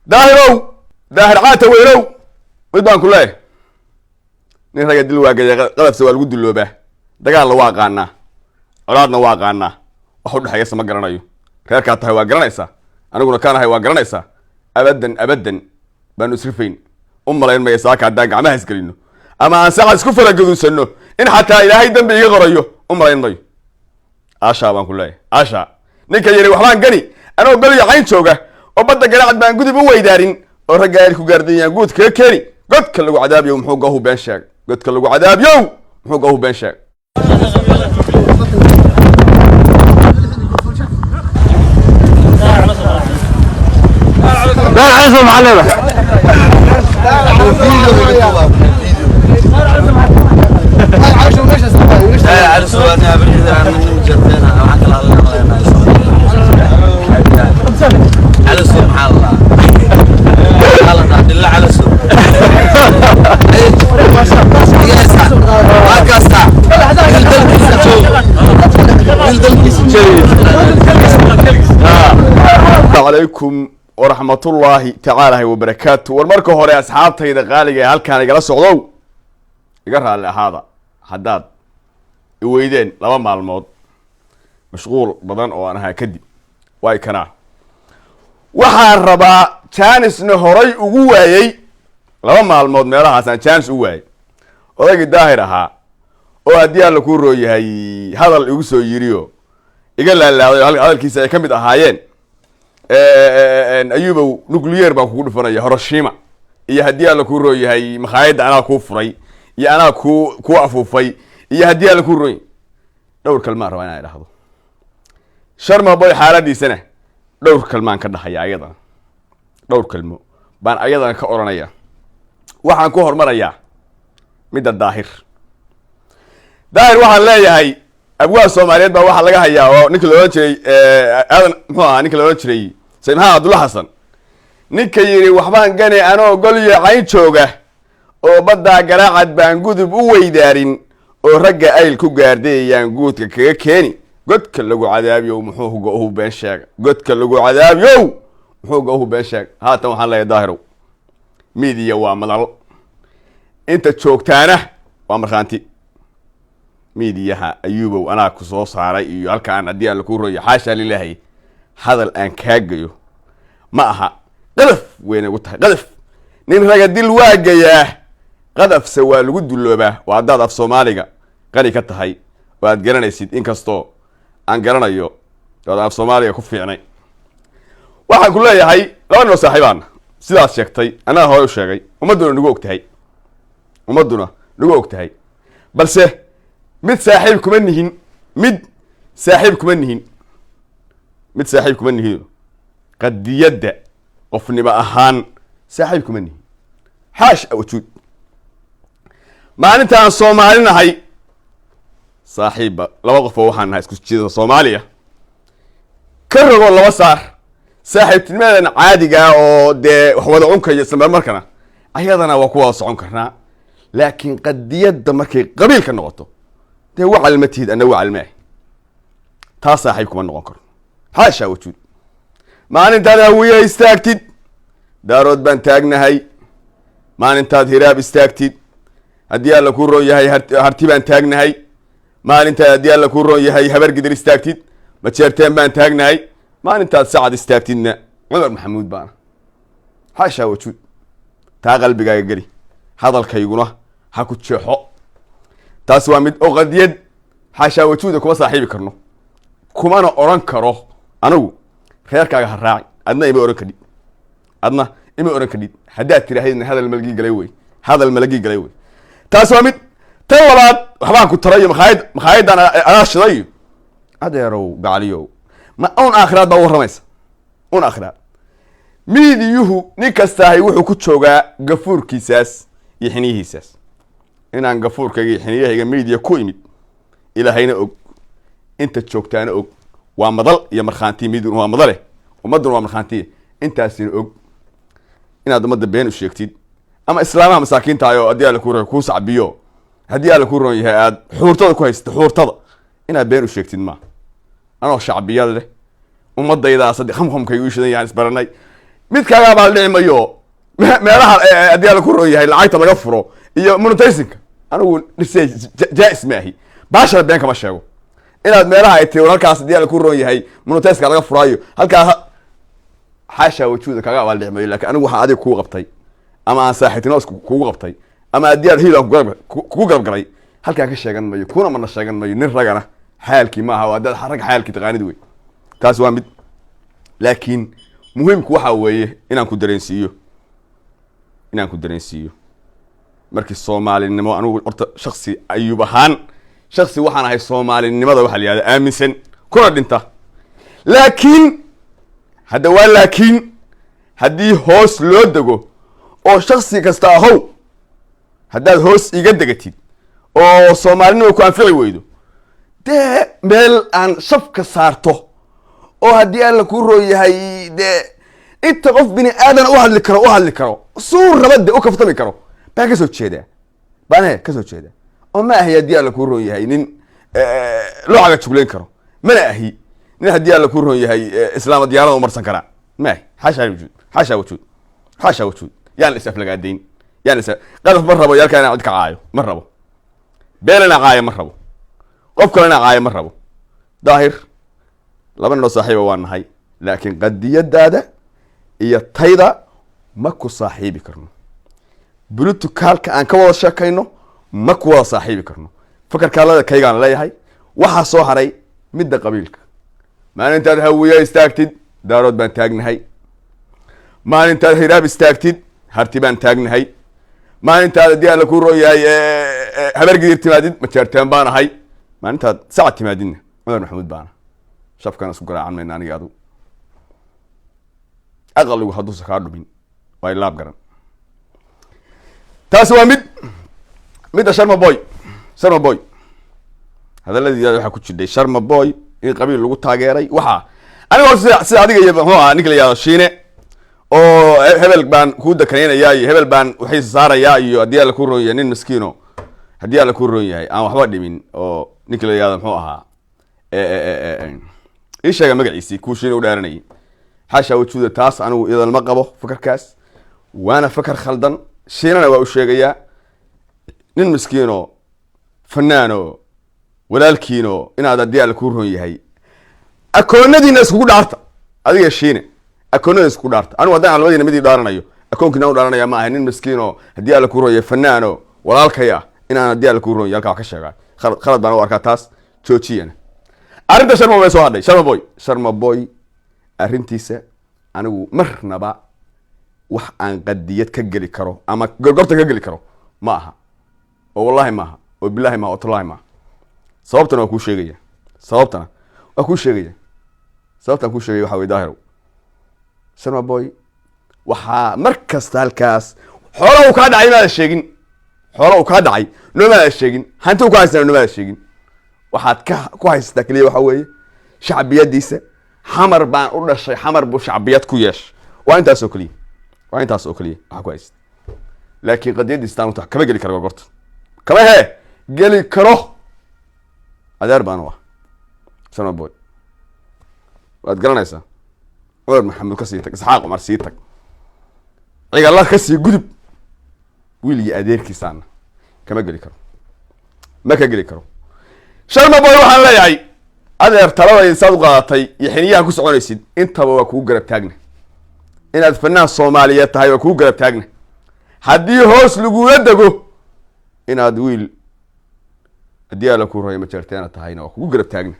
Daahirow, Daahir Caata Weynow, mid baan ku leeyahay: nin ragga dil waa gaya, qadafsa waa lagu duloobaa. Dagaalna waa aqaanaa, colaadna waa aqaanaa, wax udhexeeyasa ma garanayo. Reerkaa tahay waa garanaysaa, aniguna kaanahay waa garanaysaa. Abadan abadan baanu isrifayn. U malayn maya saaka haddaan gacmaha isgelino ama aan saca isku faragaduusanno in xataa Ilaahay dambi iga qorayo. U malayn mayo. Aashaa baan ku leeyahay, aashaa. Ninka yidhi waxbaan gani anoo goliyo cayn jooga oo badda Garaacad baan gudub u weydaarin oo ragga ayl ku gaardanyaan guud kaga keeni, godka lagu cadaabiyow muxuu gohu been sheeg? Godka lagu cadaabiyow muxuu gohu been sheeg? Calaykum waraxmatullaahi tacaala wabarakaatu. War marka hore, asxaabtayda qaaliga ee halkaan igala socdow, iga raalli ahaada haddaad iweydeen 2 maalmood. Mashquul badan oo aan ahaa kadib waay kanaa. Waxaan rabaa janisna horay ugu waayey 2 maalmood meelahaasaan janis u waayey. Odaygii Daahir ahaa oo haddii Alla kuu rooyahay hadal igu soo yiriyo iga laalaaday oo hadalkiisa ay ka mid ahaayeen: "Ayubow, nuclear baan kugu dhufanaya Hiroshima," iyo haddii Alla kuu rooyahay makhaayadda anaa kuu furay iyo anaa kuu afuufay iyo haddii Alla kuu rooyay. Dhowr kalmaan rabaa inaan idhahdo. Sharma Boy xaaladiisana dhowr kalmaan ka dhahaya, ayadana dhowr kalmo baan ayadana ka odhanaya. Waxaan ku hormarayaa midda Daahir. Daahir waxaan leeyahay, abwaab Soomaaliyeed baa waxaa laga hayaa oo ninka la odhan jiray Aadan, muxuu ahaa ninka la odhan jiray Sayd Maxamed Cabdulla Xasan, ninka yidhi waxbaan gani anoo golyo cayn jooga oo baddaa Garaacad baan gudub u weydaarin oo ragga ayl ku gaardayayaan guudka kaga keeni, godka lagu cadaabiyow muxuu go-uhu been sheega? Godka lagu cadaabiyow muxuu go-uhu been sheega? Haatan waxaan leeyahay, Daahirow, miidiya waa madal, inta joogtaana waa markhaanti. Miidiyaha, Ayuubow, anaa ku soo saaray iyo halkaan haddii aan lakuu royo, xaashaa lilaahi, hadal aan kaa gayo ma aha. Qadaf weynay ugu tahay qadaf. Nin raga dil waa gayaa, qadafse waa lagu duloobaa. Waa haddaad af Soomaaliga qani ka tahay oo aad garanaysid, inkastoo aan garanayo ood af Soomaaliga ku fiicnay. Waxaan ku leeyahay, laba ninoo saaxiibaana sidaad sheegtay, annaga hore u sheegay, ummadduna nagu og tahay, ummadduna nagu og tahay, balse mid saaxiib kuma nihin, mid saaxiib kuma nihin, mid saaxiib kuma nihin. Qadiyadda qofnimo ahaan saaxiib kuma nihin, xaash wajuud. Maalinta aan Soomaali nahay saaxiibba, laba qof oo waxaan nahay isku jeeda Soomaaliya ka rogo laba saar. Saaxiibtinimadan caadigaa oo dee wax wada cunkayo isla markana ayadana waa ku wada socon karnaa, laakiin qadiyadda markay qabiilka noqoto, dee wacal ma tihid, anna wacal maahi. Taa saaxiib kuma noqon karno, xaashaa wajuud. Maalintaad Hawiye istaagtid, Daarood baan taagnahay. Maalintaad Hiraab istaagtid, haddii Alla kuu roon yahay, Harti baan taagnahay. Maalintaad haddii Alla kuu roon yahay Habargidir istaagtid, Majeerteen baan taagnahay. Maalintaad Sacad istaagtidna, Cumar Maxamuud baana, xaashaa wajuud. Taa qalbigaaga geli, hadalkayguna ha ku jeexo. Taas waa mid oo qadiyad xaashaa wajuuda kuma saaxiibi karno, kumana odhan karo anigu reerkaaga ha raaci. Adna ima odhan kadhid, adna ima odhan kadhid. Haddaad tirahdidna hadal malagii galay wey, hadal malagii galay wey. Taas waa mid. Tan labaad, waxbaan ku tarayo makhaayad, makhaayaddan anaa shiday. Adeerow gacaliyow, ma un aakhiraad baa warramaysa? Un aakhiraad miidiyuhu nin kastaahay wuxuu ku joogaa gafuurkiisaas iyo xiniyihiisaas. Inaan gafuurkayga iyo xiniyahayga miidiya ku imid Ilaahayna og, inta joogtaana og. Waa madal iyo markhaanti. Miiduna waa madale, ummadduna waa markhaantiya. Intaasina og inaad ummadda been u sheegtid ama islaamaha masaakiinta oo haddii Alla kuu kuu sacbiyo, haddii Alla kuu roon yahay aad xuurtada ku haysato, xuurtada inaad been u sheegtid maa. Anoo shacbiyad leh, ummadaydaas haddii khamkhamkay u shidan yahaan isbaranay. Mid kaaga abaaldhici mayo. Meelaha haddii Alla ku roon yahay lacagta laga furo iyo monetizing-ka, anigu jaa-is maahi, baashana been kama sheego. Inaad meelaha ay tiri halkaas haddii Alla ku roon yahay monetize-ka laga furaayo halkaa, xaashaa wajuuda, kaaga abaaldhici mayo. Lakin anigu waxaan adiga kuu qabtay ama aan saaxiibtinimo isku kugu qabtay ama haddii aad hiil aan kugu garab galay, halkaan ka sheegan mayo, kuna mana sheegan mayo. Nin ragana xaalkii maaha, waa dad ragga xaalkii taqaanid wey. Taas waa mid. Laakiin muhiimku waxa weeye inaan ku dareensiiyo markii soomaalinimo. Anigu horta shaksi Ayuub ahaan, shaksi waxaan ahay soomaalinimada waxa la yihahda aaminsan kuna dhinta. Laakiin hadda waa, laakiin haddii hoos loo dego oo shaksi kasta ahow haddaad hoos iga degatid oo soomaalinima ku anfici weydo, dee meel aan shafka saarto oo haddii Alla kuu roon yahay dee inta qof bini aadan u hadli karo, u hadli karo, suu raba de u kaftami karo baan kasoo jeedaa, baan he kasoo jeedaa. Oo ma ahi haddii Alla kuu roon yahay nin loo caga juglayn karo, mana ahi nin haddii Alla kuu roon yahay islaama diyaarada umarsan karaa, ma ahi. Xaashaa wujuud, xaashaa wujuud, xaashaa wujuud. Yaan is aflagaadayn, yaan is qadaf ma rabo. Yalkaa inaan cid ka caayo ma rabo, been inaan caayo ma rabo, qof kale inaan caayo ma rabo. Daahir laba ninoo saaxiiba waa nahay, laakiin qadiyadaada iyo tayda ma ku saaxiibi karno. Political-ka aan ka wada sheekayno ma ku wada saaxiibi karno. Fakarkaalada kaygaan leeyahay. Waxaa soo haray midda qabiilka. Maalintaad Hawiya istaagtid, Daarood baan taagnahay. Maalintaad Hiraab istaagtid, Harti baan taagnahay. Maalintaad haddii Alla kuu roon yahay Habargidir timaadid, Majeerteen baan ahay. Maalintaad Sacad timaadidna, Cumar Maxamuud baana. Shafkana isku garaacan mayna aniga adigu. Aqaligu hadduusa kaa dhumin waa ilaab garan. Taasi waa mid. Midda Sharma Boy, Sharma Boy hadalladii waxaa ku jidhay Sharma Boy in qabiil lagu taageeray. Waxaa aniga horta sida adiga iyo muxuu ahaa ninka la yihahdo Shiine oo hebel baan kuu dakanaynayaa iyo hebel baan waxiisa saarayaa iyo haddii Alla kuu roon yahay nin miskiino haddii Alla kuu roon yahay aan waxba dhimin oo ninka la yihahdo muxuu ahaa ii sheega magaciisii kuu Shiine u dhaaranayay, xaashaa wajuuda, taas anigu iyadan ma qabo fakarkaas, waana fakar khaldan. Shiinana waa u sheegayaa, nin miskiino fanaano walaalkiino inaad haddii Alla kuu roon yahay akoonadiina iskugu dhaarta. Adiga Shiine akoonada iskugu dhaarta. Anigu haddaan labadiina midii dhaaranayo, akoonkiina u dhaaranaya. Ma ahay nin miskiino haddii Alla kuu roon yahay fanaano walaalkay ah inaan haddii Alla kuu roon yahay halkaa wax ka sheegaa. Khalad, khalad baan u arkaa taas, joojiyana. Arrinta Sharma Boy soo hadhay, Sharma Boy, Sharma Boy arrintiisa anigu marnaba wax aan qadiyad ka geli karo ama gorgorta ka geli karo ma aha, oo wallahi maaha, oo bilahi maaha, oo tallahi maaha. Sababtana waa kuu sheegaya, sababtana waa kuu sheegaya. Sababtaan kuu sheegaya waxa wey, Daahirow, Sharma Boy waxaa mar kasta halkaas xoola uu kaa dhacay maada sheegin, xoola uu kaa dhacay noomaada sheegin, hanti uu ka haystana noomaada sheegin. Waxaad ka ku haysataa keliya waxa weeye shacbiyadiisa. Xamar baan u dhashay, Xamar buu shacbiyad ku yeeshay. Waa intaas oo keliya, waa intaas oo keliya waxaa ku haysta. Laakiin qadiyadiisa taan kama geli karo gorgorta, kama hee geli karo. Adeer baan u ah Sharma Boy, waad garanaysaa. Cumar Maxamuud ka sii tag, Isxaaq Cumar sii tag, Cigalla ka sii gudub, wiilgii adeerkiisaana kama geli karo, ma ka geli karo. Sharma Boy waxaan leeyahay, adeer, taladayda saad u qaadatay iyo xiniyaha ku soconaysid intaba waa kugu garab taagna. Inaad fanaan Soomaaliyeed tahay waa kugu garab taagna. Haddii hoos lagula dego inaad wiil haddii Alla kuu roya Majeerteena tahayna waa kugu garab taagna.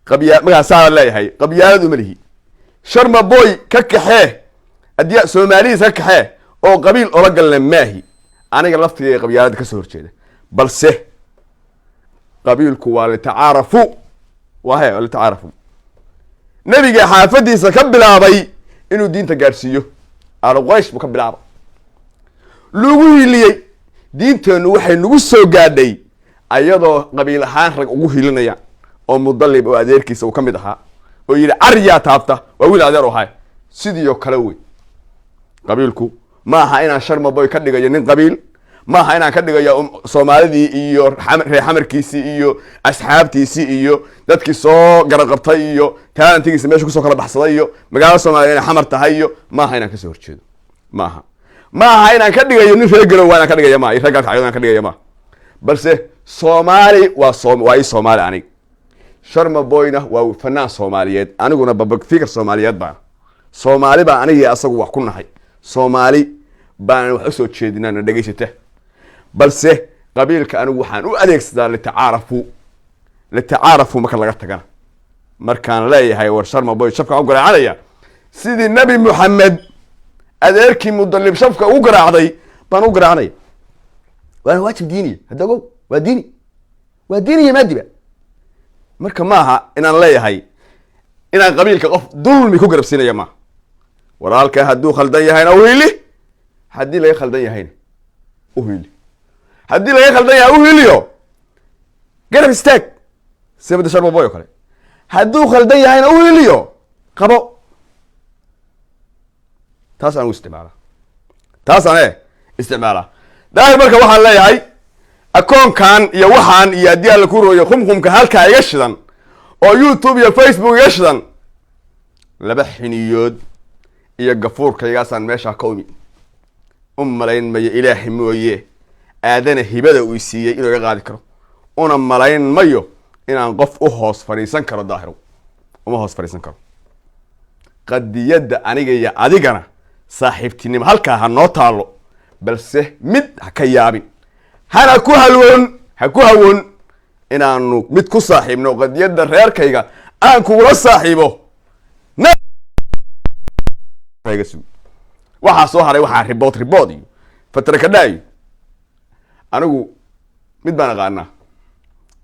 Qabyaa markaasaana leeyahay, qabyaalad uma lihi. Sharma Boy ka kaxee haddii Soomaalidiis ka kaxee oo qabiil ola galna maahi. Aniga laftiga qabyaalada kasoo horjeeda, balse qabiilku waa litacaarafu, waa he waa litacaarafu. Nebiga xaafadiisa ka bilaabay inuu diinta gaadhsiiyo, aalu Quraysh buu ka bilaabay, lagu hiliyey. Diinteennu waxay nagu soo gaadhay ayadoo qabiil ahaan rag ugu hilinaya, oo Mudalib oo adeerkiisa uu ka mid ahaa oo yidhi caryaa taabta, waa wiil adeer u ahay. Sidii oo kale wey qabiilku. Ma aha inaan Sharma Boy ka dhigayo nin qabiil. Maaha inaan ka dhigayo Soomaalidii iyo reer xamarkiisii iyo asxaabtiisii iyo dadkii soo garaqabtay iyo talentigiisa meesha kusoo kala baxsaday iyo magaalada Soomaaliya inay Xamar tahay iyo maaha inaan kasoo horjeedo. Maaha inaan ka dhigayo nin reer Garow waa inaan ka dhigaya maaha, iyo reer Gaalkacyo inaan ka dhigaya maaha, balse Soomaali waa waa ii Soomaali aniga. Sharma Boyna waa fanaan Soomaaliyeed, aniguna public figure Soomaaliyeed baan. Soomaali baa anigii asagu wax ku nahay, Soomaali baan wax usoo jeedinaa na dhegaysata, balse qabiilka anigu waxaan u adeegsadaa litacaarafu. Litacaarafu marka laga tagana, markaan leeyahay war Sharma Boy shafka u garaacanaya, sidii Nebi Muxamed adeerkii Mudalib shafka ugu garaacday baan u garaacanaya, waana waajib diiniya. Hadda ogow, waa diini, waa diiniya maadiba. Marka maaha inaan leeyahay inaan qabiilka qof dulmi ku garabsiinaya maaha. Walaalka hadduu khaldan yahayna uhiili, haddii laga khaldan yahayna uhiili, haddii laga khaldan yahay uhiiliyo garab istaag, sida Sharma Boy oo kale. Hadduu khaldan yahayna uhiiliyo qabo. Taas aan u isticmaalaa, taas aan isticmaalaa, Daahir. Marka waxaan leeyahay akoonkan iyo waxaan iyo haddii Alla ku rooyo qumqumka halkaa iga shidan oo YouTube iyo Facebook iga shidan, laba xiniyood iyo gafuurkaygaasaan meeshaa ka umi. U malayn mayo Ilaahay mooye aadana hibada uu siiyey inuu iga qaadi karo. Una malayn mayo inaan qof u hoos fadhiisan karo. Daahirow, uma hoos fadhiisan karo. Qadiyadda aniga iyo adigana saaxiibtinimo halkaa ha noo taalo, balse mid ha ka yaabin, hana ku halwoon, ha ku hawoon inaanu mid ku saaxiibno. Qadiyadda reerkayga aan kugula saaxiibo iga sug. Waxaa soo haray waxaa report report iyo fatrakadha iyo anigu mid baan aqaanaa: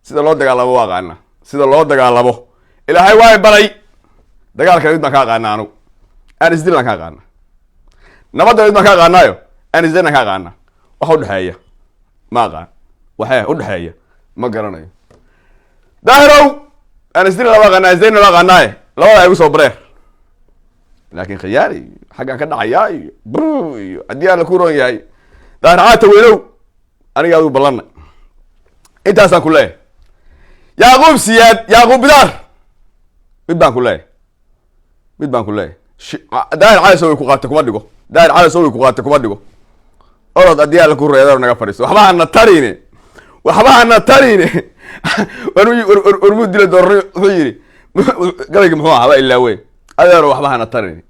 sida loo dagaalamo waa aqaanaa. Sida loo dagaalamo Ilaahay waa baray. Dagaalkana mid baan ka aqaanaa anigu, aan isdilaan ka aqaanaa. Nabadda mid baan ka aqaanaayo, aan isdilaan ka aqaanaa. Waxa udhexeeya ma aqaan, waxee udhexeeya ma garanayo. Daahirow, aan isdilna waa aqaanaa, isdilna waa aqaanaaye, labada igu soo bareer. Laakiin khiyaali iyo xaggaan ka dhacayaa iyo br iyo haddii Alla ku roon yahay, Daahir Caata weynow, aniga adigu ballanay intaasaan ku leeyahay. Yacquub Siyaad, Yacquub Bidaar, mid baan ku leeyahay, mid baan ku leeyahay. Daahir Cali Sow way ku qaatay kuma dhigo. Daahir Cali Sow way ku qaatay kuma dhigo. Orod, haddii Alla ku reedaro naga fadhiiso. Waxba hana tarine, waxba hana tarine. Warmuu dila doorro? Wuxuu yidhi gabaygi muxuu ahaa? Waa ilaawe. Adeero, waxba hana tarine,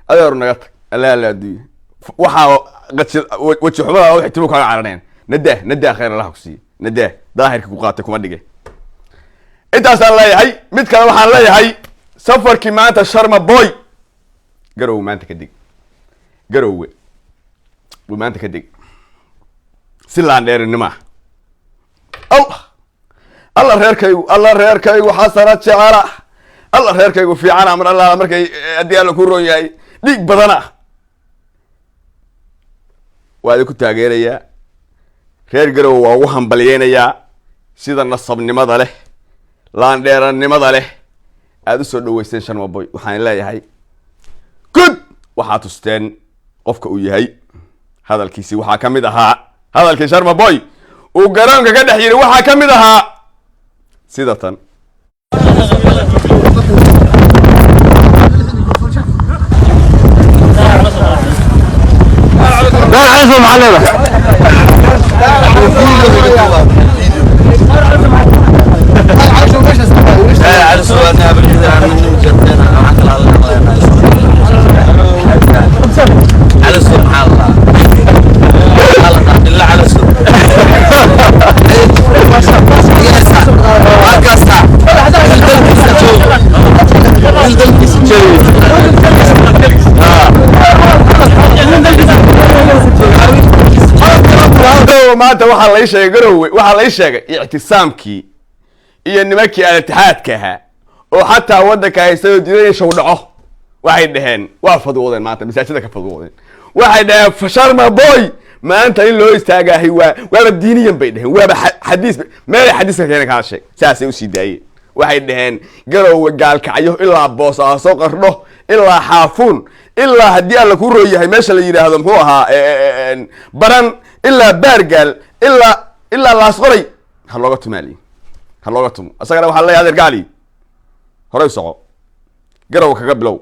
adeero, naga tag. Alla alla adduunya, waxaa qaji weji xumada waxay timu kaaga caraneen. Nadaa, nadaa, khayr Allah ku siiye, nadaa. Daahirka ku qaatay kuma dhige, intaasaan leeyahay. Mid kale waxaan leeyahay: safarkii maanta Sharma Boy Garowe maanta ka deg, Garowe buu maanta ka deg, si laandheerinimo ah. Allah, Alla reerkaygu, Alla reerkaygu xasana jecela, Alla reerkaygu fiicana. Mar Allaala markay haddii Alla ku roon yahay dhiig badana waa idinku taageerayaa. Reer Garowe waa ugu hambalyeynayaa sida nasabnimada leh, laandheerannimada leh aada usoo dhaweysteen Sharma Boy. Waxaan leeyahay good, waxaa tusteen qofka uu yahay. Hadalkiisi waxaa ka mid ahaa, hadalkii Sharma Boy uu garoonka ka dhex yidhi waxaa ka mid ahaa sida tan. Daar calasow maxaa leedahay? Garowe maanta waxaa lai sheegay, Garowe waxaa lai sheegay ictisaamkii iyo nimankii al-itixaadka ahaa oo xataa waddanka haystay oo diiday in show dhaco, waxay dhaheen, waa fadwoodeen maanta, masaajida ka fadwoodeen. Waxay dhaheen Sharma Boy maanta in loo istaagaahay waa waaba diiniyan bay dhaheen, waaba xadiis, meelay xadiiska keenan kaa sheeg. Saasay usii daayeen. Waxay dhaheen Garowe, Gaalkacyo, ilaa Boosaaso, Qardho, ilaa Xaafuun, ilaa haddii Alla kuu roo yahay meesha la yidhaahdo muxuu ahaa, Baran. Ilaa Baargaal, ilaa Laasqoray ha looga tumaaliy, ha looga tumo. Isagana waxaa leeyahay, adeer gaali, horay soco, Garow kaga bilow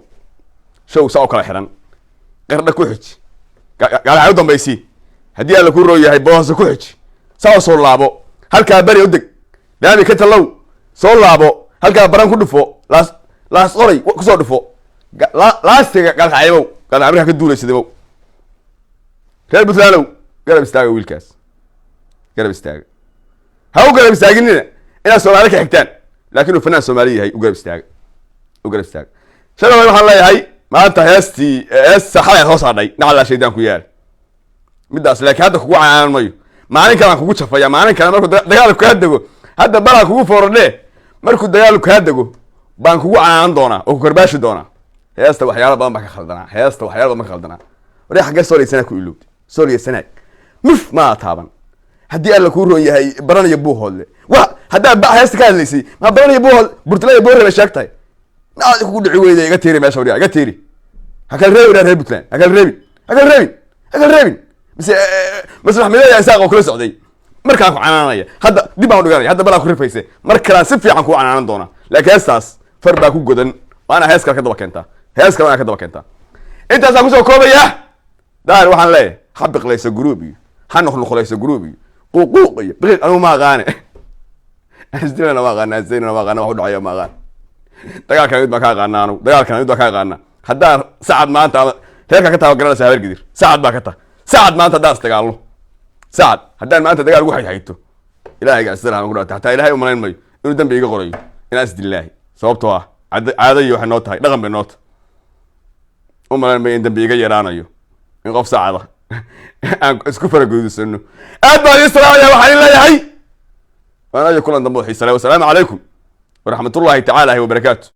show saa u kala xiran, Qardha ku xiji, Gaalacay u dambaysi, haddii Alla ku roo yahay Boose ku xiji, saa soo laabo, halkaa Beri u deg, laami ka tallow, soo laabo, halkaa Baran ku dhufo, Laas Qoray kusoo dhufo, laastiga Gaalkacaybow, Gaalkacay markaa ka duulaysadimow. Reer Puntlandow, garab istaaga wiilkaas, garab istaaga. Ha u garab istaaginina inaad Soomaali ka xigtaan, laakiin uu fanaan Soomaali yahay u garab istaaga, u garab istaaga. Shalay waxaan leeyahay maanta heestii, heesta xalay hoos hadhay, nacalaa shaydaan ku yaal midaas. Laakiin hadda kugu canaanan mayo, maalin kale aan kugu jafaya, maalin kale markuu dagaalku kaa dego. Hadda balaa kugu foorardhe, markuu dagaalku kaa dego baan kugu canaanan doonaa oo ku karbaashi doonaa. Heesta waxyaalo badan baa ka khaldanaa, heesta waxyaalo badan baa ka khaldanaa. Waree, xaggee Sool iyo Sanaag ku ilowday? Sool iyo Sanaag muf maa taaban. Haddii Alla kuu roon yahay Baranaya Buuhoodle wa haddaa ba heesta ka hadlaysay, maa Baranaya Buuhood, Burtla iyo Boore bay sheegtahay. Naad kugu dhici weyda, iga tiiri meesha, waryaa, iga tiiri. Ha kala reebin reer Puntland, ha kala reebin, ha kala reebin, ha kala reebin. Mise Masrax Mideeya Isaaq oo kula socday markaan ku canaanaya. Hadda dib baan u dhiganaya, hadda balaa ku rifayse, mar kalaan si fiican kuu canaanan doonaa. Laakiin heestaas far baa ku godan, waana hees kale ka daba keentaa, hees kale waana ka daba keentaa. Intaasaan kusoo koobaya. Daar waxaan leeyahay, ha biqlayso guruub iyo ha nuqnuqlayso guruub iyo quuquuq iyo biqiiq, anigu ma aqaane. Isdilana ma aqaana, zaynana ma aqaana, wax u dhacaya ma aqaan. Dagaalkana mid baan ka aqaana, anugu dagaalkana mid baan ka aqaana. Haddaan Sacad maanta ama reerkaa ka taaba garanaysa, Habargidir Sacad baa ka ta. Sacad maanta haddaan isdagaalno, Sacad haddaan maanta dagaal ugu xayxayto, Ilahayga isdalaha ku dhaata, hataa Ilahay umalayn mayo inuu dambi iga qorayo inaan isdillaahi, sababtoo ah caado iyo waxay noo tahay, dhaqan bay noo tahay. U malayn mayo in dambi iga yaraanayo in qof Sacada aan isku faraguudisano. Aad baan idin salaamaya, waxaan idin leeyahay waanayo kulan dambe oo xiisa leh. Wasalaamu calaykum waraxmatullahi tacaala wabarakaatu.